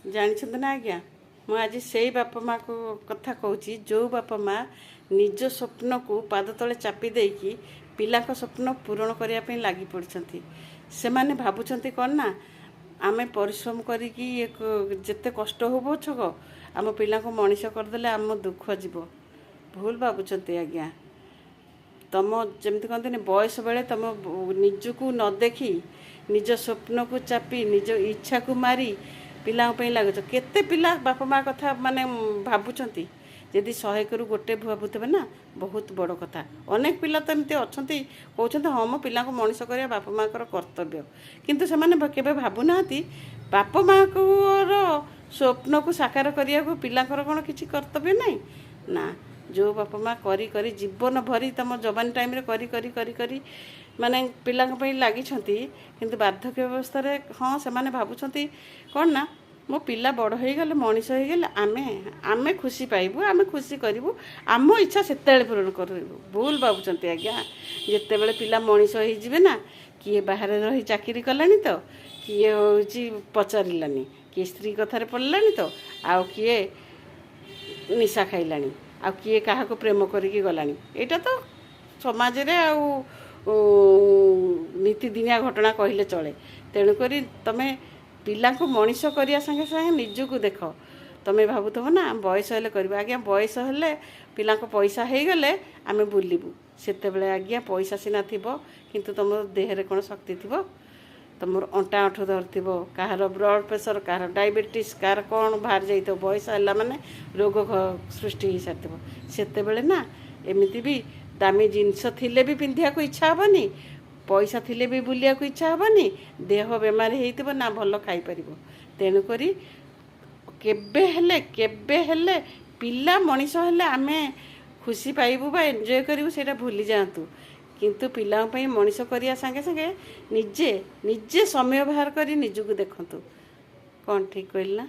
ଜାଣିଛନ୍ତି ନା ଆଜ୍ଞା, ମୁଁ ଆଜି ସେଇ ବାପା ମାଆକୁ କଥା କହୁଛି, ଯେଉଁ ବାପା ମା' ନିଜ ସ୍ୱପ୍ନକୁ ପାଦ ତଳେ ଚାପି ଦେଇକି ପିଲାଙ୍କ ସ୍ୱପ୍ନ ପୂରଣ କରିବା ପାଇଁ ଲାଗି ପଡ଼ିଛନ୍ତି। ସେମାନେ ଭାବୁଛନ୍ତି କ'ଣ ନା, ଆମେ ପରିଶ୍ରମ କରିକି ଇଏ ଯେତେ କଷ୍ଟ ହଉ ପଛକ ଆମ ପିଲାଙ୍କୁ ମଣିଷ କରିଦେଲେ ଆମ ଦୁଃଖ ଯିବ। ଭୁଲ ଭାବୁଛନ୍ତି ଆଜ୍ଞା। ତମ ଯେମିତି କହନ୍ତିନି, ବୟସ ବେଳେ ତମ ନିଜକୁ ନ ଦେଖି, ନିଜ ସ୍ୱପ୍ନକୁ ଚାପି, ନିଜ ଇଚ୍ଛାକୁ ମାରି ପିଲାଙ୍କ ପାଇଁ ଲାଗୁଛ। କେତେ ପିଲା ବାପା ମା କଥା ମାନେ ଭାବୁଛନ୍ତି? ଯଦି 100କରୁ ଗୋଟେ ଭାବୁଥିବେ ନା, ବହୁତ ବଡ଼ କଥା। ଅନେକ ପିଲା ତ ଏମିତି ଅଛନ୍ତି, କହୁଛନ୍ତି, "ହଁ, ମୋ ପିଲାଙ୍କୁ ମଣିଷ କରିବା ବାପା ମାଆଙ୍କର କର୍ତ୍ତବ୍ୟ।" କିନ୍ତୁ ସେମାନେ କେବେ ଭାବୁନାହାନ୍ତି, ବାପା ମାଆଙ୍କର ସ୍ୱପ୍ନକୁ ସାକାର କରିବାକୁ ପିଲାଙ୍କର କ'ଣ କିଛି କର୍ତ୍ତବ୍ୟ ନାହିଁ ନା? ଯେଉଁ ବାପା ମା କରି କରି ଜୀବନ ଭରି, ତମ ଯବାନୀ ଟାଇମ୍ରେ କରି କରି କରି କରି ମାନେ ପିଲାଙ୍କ ପାଇଁ ଲାଗିଛନ୍ତି, କିନ୍ତୁ ବାର୍ଦ୍ଧକ୍ୟ ଅବସ୍ଥାରେ ହଁ ସେମାନେ ଭାବୁଛନ୍ତି କ'ଣ ନା, ମୋ ପିଲା ବଡ଼ ହେଇଗଲେ, ମଣିଷ ହେଇଗଲେ ଆମେ ଖୁସି ପାଇବୁ, ଆମେ ଖୁସି କରିବୁ, ଆମ ଇଚ୍ଛା ସେତେବେଳେ ପୂରଣ କରିବୁ। ଭୁଲ ଭାବୁଛନ୍ତି ଆଜ୍ଞା। ଯେତେବେଳେ ପିଲା ମଣିଷ ହେଇଯିବେ ନା, କିଏ ବାହାରେ ରହି ଚାକିରି କଲାଣି ତ କିଏ ହେଉଛି ପଚାରିଲାନି, କିଏ ସ୍ତ୍ରୀ କଥାରେ ପଡ଼ିଲାଣି ତ ଆଉ କିଏ ନିଶା ଖାଇଲାଣି, ଆଉ କିଏ କାହାକୁ ପ୍ରେମ କରିକି ଗଲାଣି। ଏଇଟା ତ ସମାଜରେ ଆଉ ନିତିଦିନିଆ ଘଟଣା କହିଲେ ଚଳେ। ତେଣୁକରି ତମେ ପିଲାଙ୍କୁ ମଣିଷ କରିବା ସାଙ୍ଗେ ସାଙ୍ଗେ ନିଜକୁ ଦେଖ। ତମେ ଭାବୁଥିବ ନା ବୟସ ହେଲେ କରିବ। ଆଜ୍ଞା, ବୟସ ହେଲେ ପିଲାଙ୍କ ପଇସା ହେଇଗଲେ ଆମେ ବୁଲିବୁ। ସେତେବେଳେ ଆଜ୍ଞା ପଇସା ସିନା ଥିବ, କିନ୍ତୁ ତମ ଦେହରେ କ'ଣ ଶକ୍ତି ଥିବ? ତମର ଅଣ୍ଟା ଆଣ୍ଠୁ ଧରିଥିବ, କାହାର ବ୍ଲଡ଼ ପ୍ରେସର, କାହାର ଡାଇବେଟିସ୍, କାହାର କ'ଣ ବାହାରି ଯାଇଥିବ। ବୟସ ହେଲା ମାନେ ରୋଗ ସୃଷ୍ଟି ହେଇସାରିଥିବ ସେତେବେଳେ ନା। ଏମିତି ବି ଦାମୀ ଜିନିଷ ଥିଲେ ବି ପିନ୍ଧିବାକୁ ଇଚ୍ଛା ହେବନି, ପଇସା ଥିଲେ ବି ବୁଲିବାକୁ ଇଚ୍ଛା ହେବନି। ଦେହ ବେମାର ହେଇଥିବ ନା ଭଲ ଖାଇପାରିବ? ତେଣୁକରି କେବେ ହେଲେ, କେବେ ହେଲେ ପିଲା ମଣିଷ ହେଲେ ଆମେ ଖୁସି ପାଇବୁ ବା ଏନ୍ଜୟ କରିବୁ, ସେଇଟା ଭୁଲି ଯାଆନ୍ତୁ। କିନ୍ତୁ ପିଲାଙ୍କ ପାଇଁ ମଣିଷ କରିବା ସାଙ୍ଗେ ସାଙ୍ଗେ ନିଜେ ନିଜେ ସମୟ ବାହାର କରି ନିଜକୁ ଦେଖନ୍ତୁ। କ'ଣ ଠିକ୍ କହିଲି ନା?